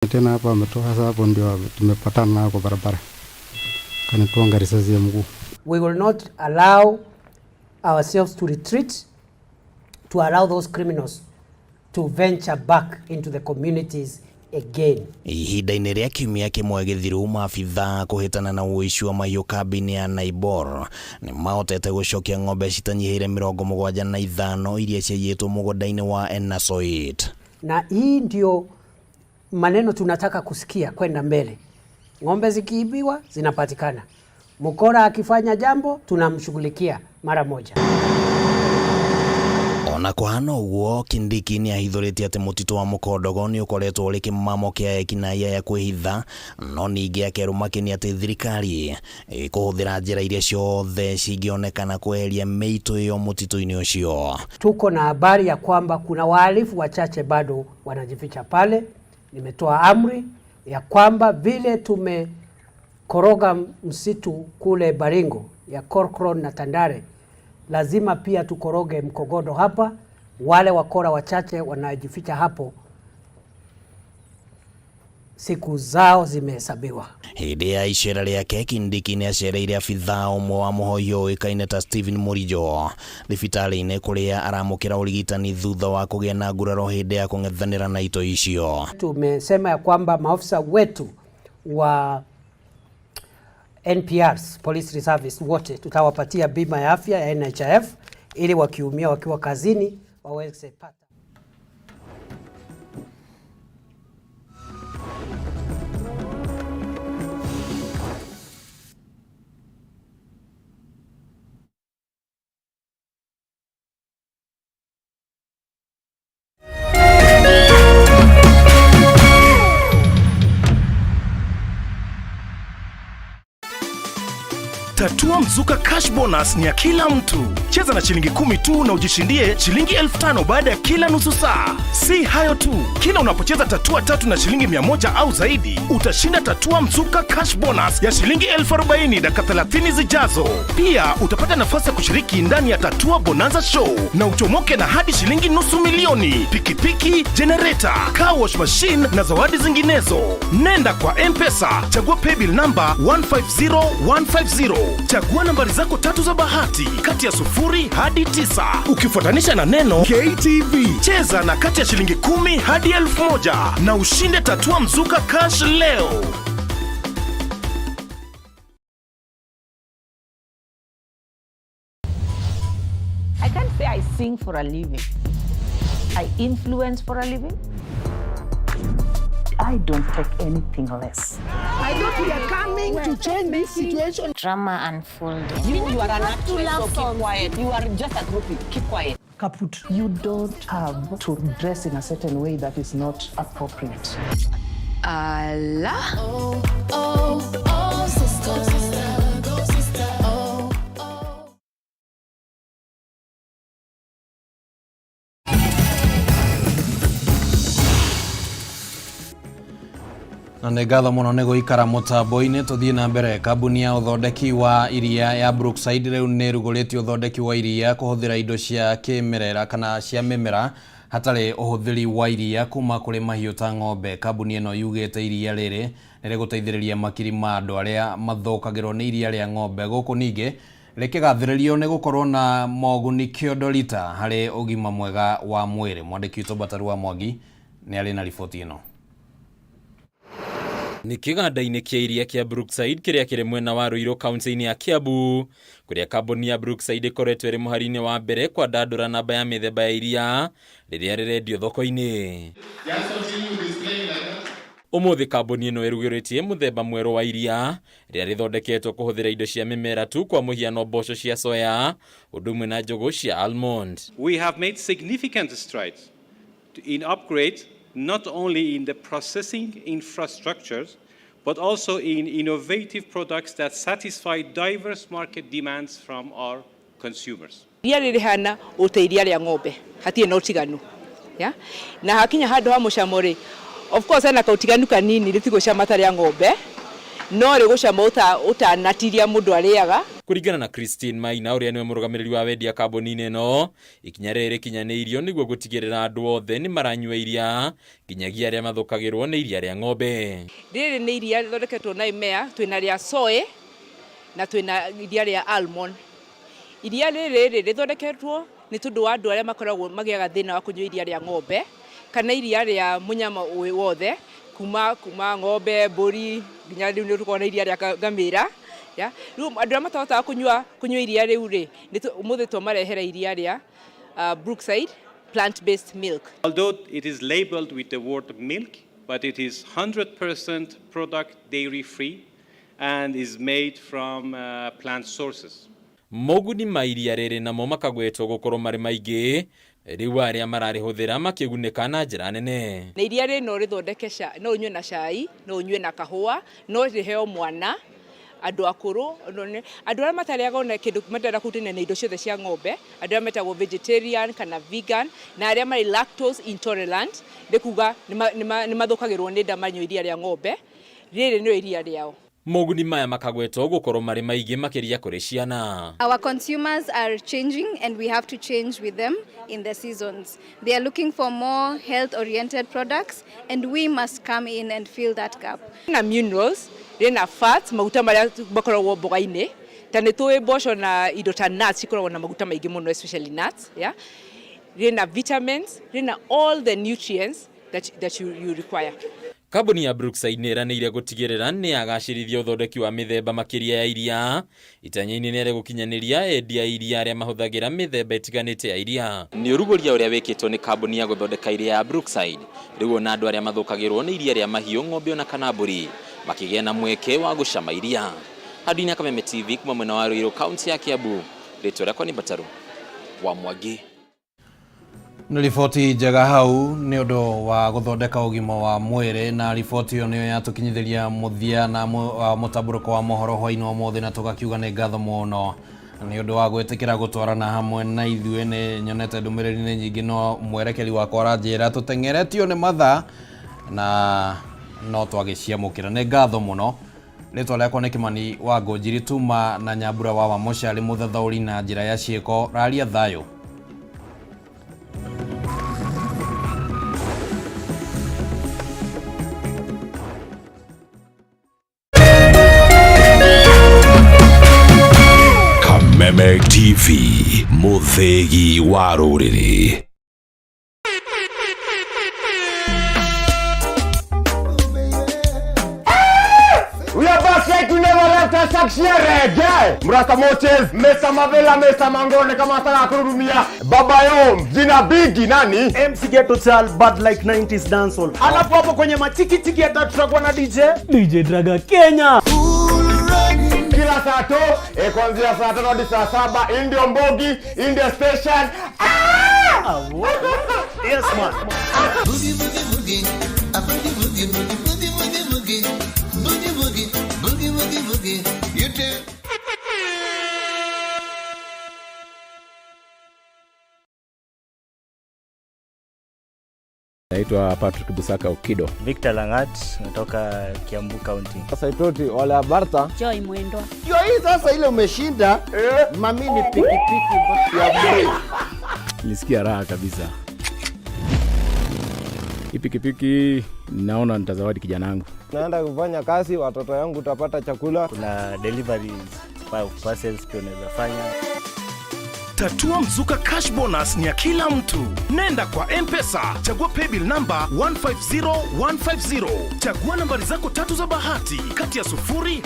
Tena hapa ametoka sasa, hapo ndio tumepatana nao kwa barabara, kanigonga risasi ya mguu. We will not allow ourselves to retreat to allow those criminals to venture back into the communities again. Ihinda-inĩ rĩa kiumia kĩmwe gĩthiru, maabithaa kũhĩtana na ũici wa mahiũ kambĩ-inĩ ya Naibor nĩ mahotete gũcokia ng'ombe citanyihĩire 75 iria ciaiyĩtwo mũgũnda-inĩ wa Enasoit. Na hii ndio maneno tunataka kusikia kwenda mbele. Ng'ombe zikiibiwa zinapatikana, mkora akifanya jambo tunamshughulikia mara moja. Ona kũhana ũguo, Kindiki nĩ ahithũrĩtie atĩ mũtitũ wa Mũkondogo nĩ ũkoretwo ũrĩ kĩmamo kĩa ekinaĩ aya kwĩhitha, no ningĩ akerwo makĩnia atĩ thirikari ĩkũhũthĩra njĩra iria ciothe cingĩonekana kweheria mĩitũ ĩyo mũtitũ-inĩ ũcio. Tuko na habari ya kwamba kuna wahalifu wachache bado wanajificha pale. Nimetoa amri ya kwamba vile tumekoroga msitu kule Baringo ya Korkron na Tandare, lazima pia tukoroge Mkogodo hapa. Wale wakora wachache wanajificha hapo, siku zao zimehesabiwa. Hĩndĩ ya icera rĩake, Kindiki nĩ acereire abithaa ũmwe wa mũhoi ũĩkaine ta Stephen Murijo thibitarĩ-inĩ kũrĩa aramũkĩra ũrigitani thutha wa kũgĩa na nguraro hĩndĩ ya kũng'ethanĩra na itoi icio. Tumesema ya kwamba maofisa wetu wa NPRs, Police Reservice, wote tutawapatia bima ya afya ya NHIF ili wakiumia wakiwa kazini waweze pata. Tatua Mzuka Cash Bonus ni ya kila mtu. Cheza na shilingi 10 tu na ujishindie shilingi 5,000 baada ya kila nusu saa. Si hayo tu, kila unapocheza tatua tatu na shilingi 100 au zaidi, utashinda Tatua Mzuka Cash Bonus ya shilingi 40,000 dakika 30 zijazo. Pia utapata nafasi ya kushiriki ndani ya Tatua Bonanza Show na uchomoke na hadi shilingi 500,000, pikipiki, generator, car wash machine na zawadi zinginezo. Nenda kwa M-Pesa, chagua paybill number 150150. Chagua nambari zako tatu za bahati kati ya 0 hadi 9 ukifuatanisha na neno KTV. Cheza na kati ya shilingi 10 hadi 1,000 na ushinde Tatua Mzuka Cash leo. I can't say I sing for a living. I influence for a living. I don't take anything less. I thought we are coming to change this situation. Drama unfolding. You are an actress, so keep quiet. You are just a groupie. Keep quiet. Kaput. You don't have to dress in a certain way that is not appropriate. Allah. Oh, oh, oh, sister. Go, sister. Oh, oh. Na nĩ ngatho mũno nĩ gũikara mũtambo-inĩ. Tũthiĩ na mbere. Kambuni ya ũthondeki wa iria ya Brookside rĩu nĩ ĩrugũrĩtie ũthondeki wa iria kũhũthĩra indo cia kĩmerera kana cia mĩmera hatarĩ ũhũthĩri wa iria kuma kũrĩ mahiũ ta ng'ombe. Kambuni ĩno yugĩte iria rĩrĩ nĩ rĩgũteithĩrĩria makiri ma andũ arĩa mathũkagĩrwo nĩ iria rĩa ng'ombe, gũkũ ningĩ rĩkĩgathĩrĩrio nĩ gũkorwo na moguni kĩondo rita harĩ ũgima mwega wa mwĩrĩ. Mwandĩki witũ Bataru wa Mwangi nĩ arĩ na riboti ĩno. Nĩ kĩganda-inĩ kĩa iria kĩa Brookside kĩrĩa kĩrĩ mwena wa Ruiru kaunti-inĩ ya Kiambu, kũrĩa kambuni ya Brookside ĩkoretwo ĩrĩ mũhari-inĩ wa mbere kwandandũra namba ya mĩthemba ya iria rĩrĩa rĩrendio thoko-inĩ. Ũmũthĩ kambuni ĩno ĩrugũrĩtie mũthemba mwerũ wa iria rĩrĩa rĩthondeketwo kũhũthĩra indo cia mĩmera tu, kwa mũhiano mboco cia soya ũndũ ũmwe na njũgũ cia almond. We have made significant strides in upgrade not only in the processing infrastructures, but also in innovative products that satisfy diverse market demands from our consumers. Iria rĩrĩhana ũta iria rĩa ng'ombe, hatirĩ na ũtiganu. Ya? Na hakinya handũ ha mũcamo rĩ, of course hena kaũtiganu kanini, rĩtigũcama ta rĩa ng'ombe, no rĩgũcama ũtanatiria mũndũ arĩaga. Kũringana na Christine Maina ũrĩa nĩwe mũrũgamĩrĩri wa wendia kambuni-inĩ ĩno, ikinya rĩrĩ rĩkinyanĩirio nĩguo gũtigĩrĩra andũ othe nĩ maranyua iria nginyagia arĩa mathũkagĩrwo nĩ iria rĩa ng'ombe. Rĩrĩ nĩ iria rĩthondeketwo na imea, twĩna rĩa soy na twĩna iria rĩa almond. Iria rĩrĩ rĩ rĩthondeketwo nĩ tondũ wa andũ arĩa makoragwo magĩaga thĩna wa kũnyua iria rĩa ng'ombe kana iria rĩa mũnyama wothe kuma ng'ombe, mbũri nginya rĩu nĩ tũkoragwo na iria rĩa ngamĩra. Ya rĩu andũ arĩa matahotaga kũnyua iria rĩu rĩ, ũmũthĩ twamarehera iria rĩa Brookside plant-based milk. Although it is labeled with the word milk, but it is 100% product dairy free and is made from plant sources. Moguni ma iria rĩrĩ namo makagwetwo gũkorwo marĩ maingĩ, rĩu arĩa mararĩhũthĩra makĩgunĩka na njĩra nene. Na iria rĩrĩ no rĩthondeke no ũnyue na cai, no ũnyue na kahũa, no rĩheo mwana, andũ akũrũ, andũ arĩa matarĩaga ona kĩndũ matarenda kũhutania na indo ciothe cia ng'ombe, andũ arĩa metagwo vegetarian kana vegan, na arĩa marĩ lactose intolerant, nĩ kuga nĩ mathũkagĩrwo nĩ nda manyua iria rĩa ng'ombe, rĩrĩ nĩrĩo iria rĩao. Moguni maya makagwetwo gũkorwo marĩ maingĩ makĩria kũrĩ ciana. Our consumers are changing and we have to change with them in the seasons. They are looking for more health-oriented products and we must come in and fill that gap. Na minerals, rĩna fats, maguta marĩa makoragwo mboga-inĩ, ta nĩ tũĩ mboco na indo ta nuts cikoragwo na maguta maingĩ mũno, especially nuts, yeah? Rĩna vitamins, rĩna all the nutrients that you require. Kambuni ya Brookside nĩ ĩranĩire gũtigĩrĩra nĩ yagacĩrithia ũthondeki wa mĩthemba makĩria ya iria itanya-inĩ nĩ gũkinyanĩria endia iria arĩa mahũthagĩra mĩthemba ĩtiganĩte ya iria. Nĩ ũrugũria ũrĩa wĩkĩtwo nĩ kambuni ya gũthondeka iria ya Brookside, rĩu ona andũ arĩa mathũkagĩrwo nĩ iria rĩa mahiũ, ng'ombe ona kana mbũri makĩgĩa na mweke wa gũcama iria. Handũ-inĩ Kameme TV kuma mwena wa Ruiru, kaunti ya Kiambu, rĩtwa rĩakwa nĩ Mbataru wa Mwangi. Nĩ riboti njega hau nĩ ũndũ wa gũthondeka ũgima wa mwĩrĩ, na riboti ĩyo nĩyo yatũkinyithĩria mũthia na mũtambũrũko wa mohoro hwainĩ wa ũmũthĩ, na tũgakiuga nĩ ngatho mũno nĩ ũndũ wa gwĩtĩkĩra gũtwarana hamwe na ithuĩ. Nĩ nyonete ndũmĩrĩri nĩ nyingĩ, no mwerekeri wakwa aranjĩra tũteng'eretio nĩ mathaa na no twagĩciamũkĩra. Nĩ ngatho mũno. Rĩtwa rĩakwa nĩ Kimani wa Ngũnjiri, tuma na Nyambura wa Wamũcari, mũthathaũri na njĩra ya ciĩko. Raria thayũ. Kameme TV, mũthĩgi wa rũrĩrĩ. We are back like you never left us. Reggae. Mrasta Moches, Mesa Mavela, Mesa Mangone kama nataka kurudumia. Baba Yom, jina bigi nani? MC Ghetto Chal, bad like 90s dancehall. Alafu hapo kwenye machiki chiki hata tutakuwa na DJ DJ Draga Kenya. Kila saa to, kuanzia saa 5 hadi saa 7, Indio Mbogi, India Station. Ah! Yes man. Boogie boogie boogie, a boogie boogie boogie boogie boogie boogie. Boogie boogie boogie boogie boogie. You too. Naitwa Patrick Busaka Okido. Victor Langat natoka Kiambu County. Saitoti wale Abarta. Joy Mwendwa. Ndio hii sasa ile umeshinda. Mami ni pikipiki ya bei. Nilisikia raha kabisa. Hii pikipiki naona nitazawadi kijana wangu. Naenda kufanya kazi, watoto yangu utapata chakula. Kuna deliveries, parcels pia unaweza fanya. Tatua Mzuka Cash Bonus ni ya kila mtu. Nenda kwa M-Pesa, chagua paybill number 150150. Chagua nambari zako tatu za bahati kati ya 0